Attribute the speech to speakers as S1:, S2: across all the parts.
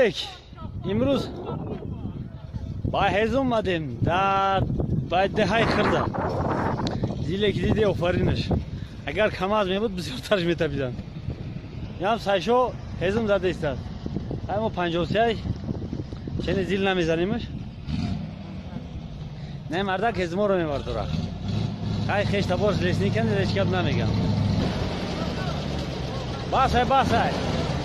S1: Алек, имрӯз ба ҳезум омадем дар ба деҳаи Хирда. Зиле ки диде, офаринаш. Агар камаз мебуд, бисёртарш метабиданд. Ям сайшо ҳезум зада истад. Ай мо 53 чени зил намезанимаш. Не, мардак ҳезуморо мебардорад. Ай хеш таборш лесникан, ҳеч гап намегам. Басай, басай.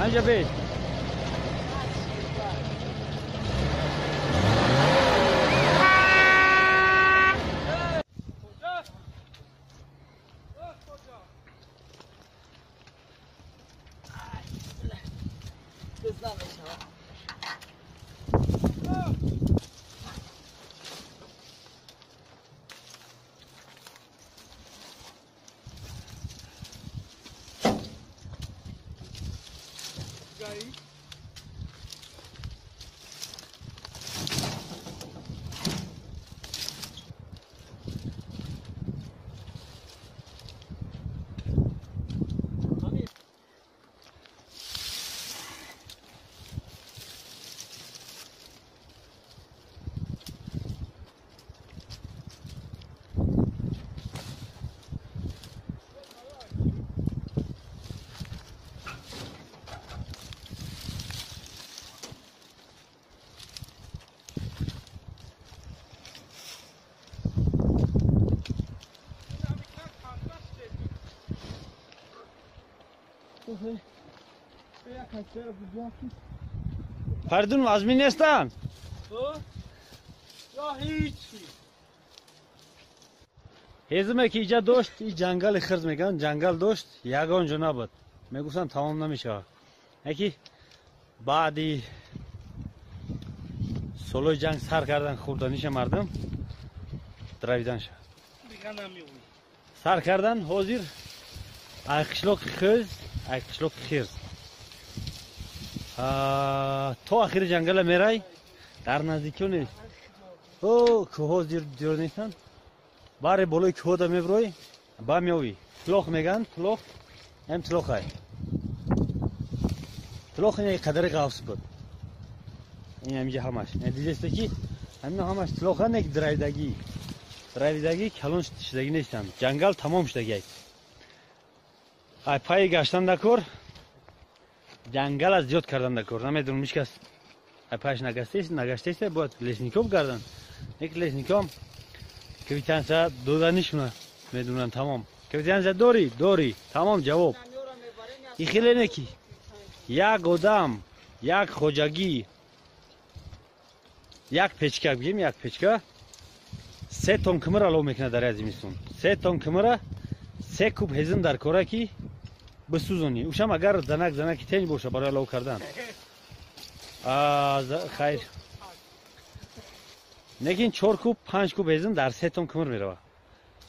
S1: Ҳамҷа беш. Фаридун вазмин нестанд? Ҳезуме ки иҷа дошт, и ҷангали хирз мегӯянд, ҷангал дошт, ягон ҷо набуд. Мегуфтанд, тамом намешавад. Яки баъди солҳои ҷанг сар кардан хӯрданиша мардум дравиданша. Сар кардан ҳозир ай қишлоқи хирз, ай қишлоқи хирз. То ахири ҷангала мерай, дар наздикиё нест. О, кӯҳҳо зиёд нестанд. Баре болои кӯҳода мебурой, ба меовӣ. Тилоқ мегӯянд, тилоқ, ҳам тилоқай. Тилоқ ин як қадари ғафс буд. Ин ҳаминҷа ҳамаш. Дидесте ки ҳамино ҳамаш тилоқанд, як дравидагӣ. Дравидагӣ калон шудагӣ нестанд. Ҷангал тамом шудагӣ. Ай пайи гаштан дакор, ҷангала зиёд кардан дакор. Намедонам, ҳеч кас ай пайш нагаштест, бояд лесников гардан. Як лесником квитансия доданишуна медонанд, тамом. Квитансия дорӣ? Дорӣ. Тамом, ҷавоб. И хеле не ки як одам, як хоҷагӣ, як печка бигем, як печка 3 тонн кимир алов мекунад дар як зимистон. 3 тонн кимира 3 куб ҳезум дар кора ки бисӯзонӣ. Ушам агар занак занаки тенҷ боша барои алов кардан. Хайр. Лекин 4 куб, 5 куб ҳезум дар 3 тонн кимир меравад.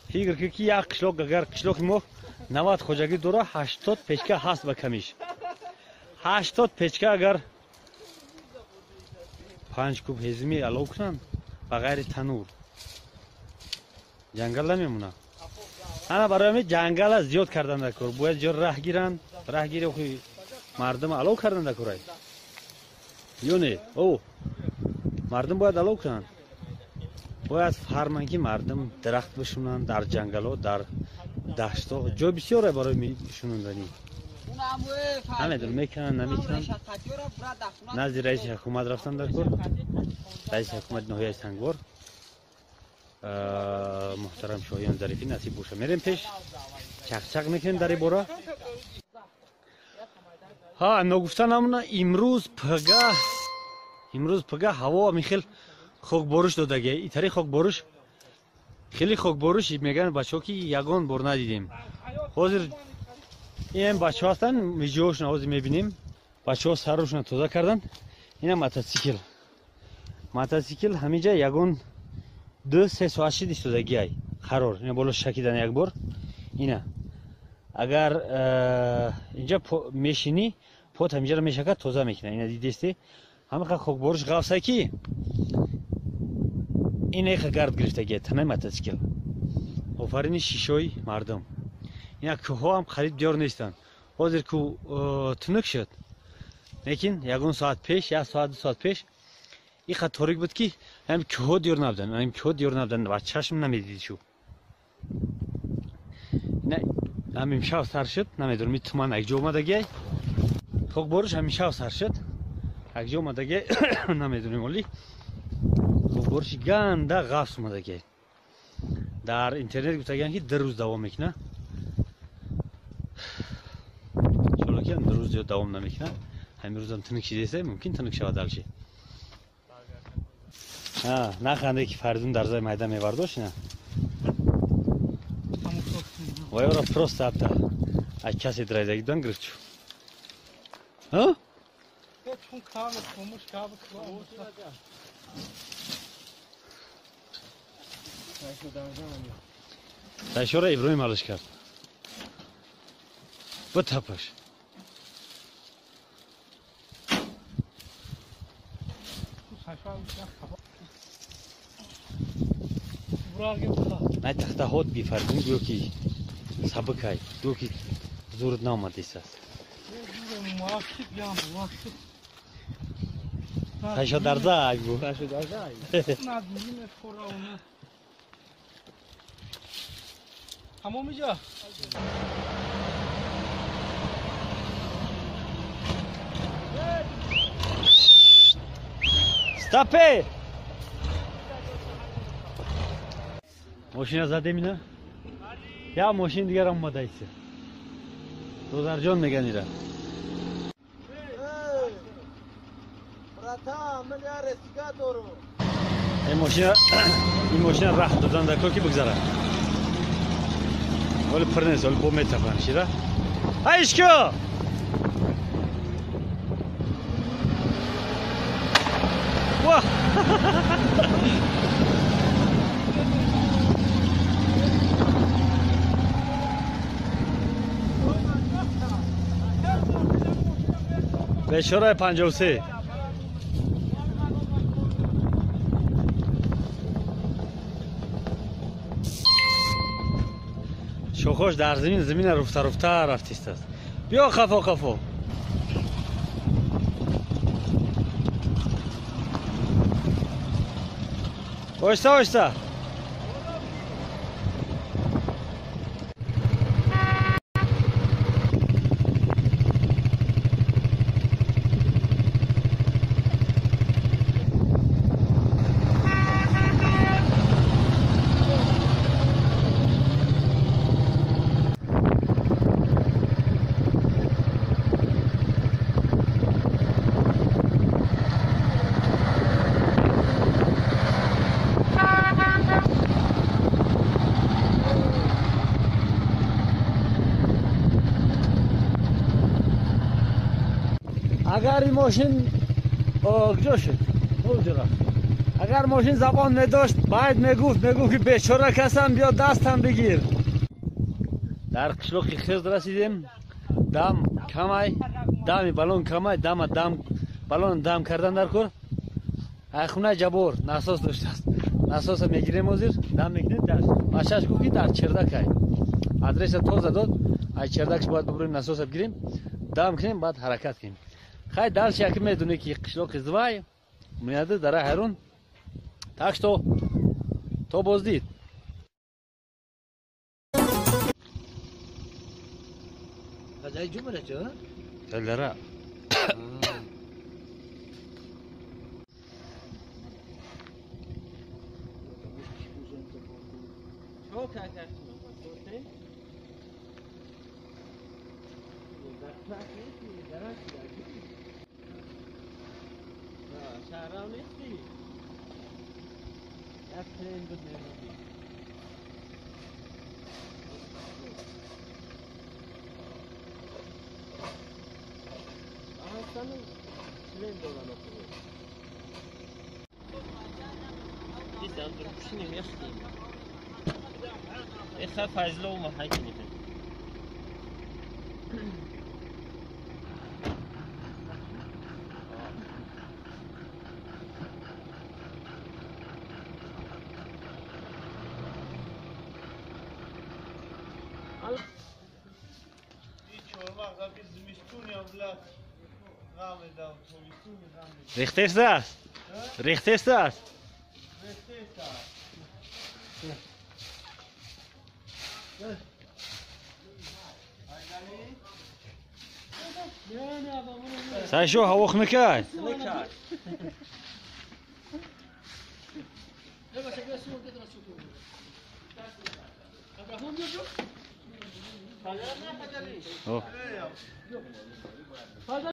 S1: Фикр кун ки як қишлоқ, агар қишлоқи мо 90 хоҷагӣ дора, 80 печка ҳаст ба камиш. 80 печка агар 5 куб ҳезуми алов кунанд, ба ғайри танур, ҷангал намемонад. Ана барои ҳамин ҷангала зиёд кардан дар кор. Бояд ҷо раҳ гиранд, раҳ гири охи мардум алов кардан дар корай. Ё не? О, мардум бояд алов кунанд. Бояд фарманд ки мардум дарахт бишунанд дар ҷангалҳо, дар даштҳо. Ҷой бисёре барои шунонданӣ. Намедонам, мекунанд, намекунанд. Назди раиси ҳукумат рафтан дар кор. Раиси ҳукумати ноҳияи Сангвор муҳтарам Шоҳиён Зарифӣ, насиб боша. Мерем пеш, чақчақ мекунем дар ин бора. Ҳа, ногуфта намона, имрӯз пага ҳаво ҳамин хел хокборуш додагия. Итари хокборуш, хеле хокборуш мегӯянд бачаҳо ки ягон бор надидем. Ҳозир ин бачаҳо ҳастанд, видеоҳошона ҳозир мебинем. Бачаҳо сарушона тоза карданд. Ина мотосикл. Мотосикл ҳаминҷа ягон 2-3 соат шид истодагиай. Қарор. Ина боло шакидан як бор. Ина. Агар инҷа мешинӣ, пот ҳаминҷаро мешакад, тоза мекунад. Ина дидесте? Ҳамақа хокборуш ғафса ки ин эха гард гирифтагия танаи мотосикл. Офарини шишои мардум. Ина кӯҳҳо ҳам қариб диёр нестанд. Ҳозир кӯ тунук шуд. Лекин ягон соат пеш, як соат, ду соат пеш иқа торик буд ки ҳам кӯҳо диёр набуданд, ҳам кӯҳо диёр набуданд ва чашм намедид шу. На ҳам имшав сар шуд, намедонам ин туман як ҷо омадагиай. Хокбориш ҳам имшав сар шуд. Як ҷо омадагиай, намедонем оли. Хокбориши ганда ғафс омадагиай. Дар интернет гуфтагианд ки 2 рӯз давом мекунад. Иншоалло ки 2 рӯз зиёд давом намекунад. Ҳамин рӯзам тинук шидеса, мумкин тинук шавад далчи. Наханде ки Фаридун дар зай майда мевардошт, на? Вайора просто апта. Ай касе драйдаги дан гирифт чу. Ҳа? Тайшора Иброҳим алиш кард. Битапаш. Най тахтаҳот би Фаридун гӯё ки сабукай, гӯё ки зурд наомадисааст. Тайшо дарза ай бу. Стопе! Мошина задем ина? Я мошин дигар омадайся. Додарҷон меган ира. Ин мошина раҳ додан дар кор ки бигзарад. Оли пир нест, оли бо метапанд шира. Ай ишкё! Ва! Бешораи 53. Шохош дар замин, замина руфта руфта рафтистааст. Биё қафо қафо. Оҳиста оҳиста. Агар ин мошин куҷо шуд? Агар мошин забон медошт, баъд мегуфт ки бечора касам, биё дастам бигир. Дар қишлоқи Хизд расидем. Дам камай, дами балон камай, дама дам балон дам кардан дар кор. Айхуна Ҷабор насос доштааст. Насоса мегирем ҳозир, дам мекунем. Бачааш гуфт ки дар чердакай. Адреса тоза дод. Ай чердакш бояд бибурем, насоса бигирем, дам кунем, баъд ҳаракат кунем. Хай дальше яки медоне ки қишлоқи Звай меяды дара ҳайрон. Так что то боздид. Дара. Рехтест аст? Рехтест аст? Сайшо ҳаво хунукай?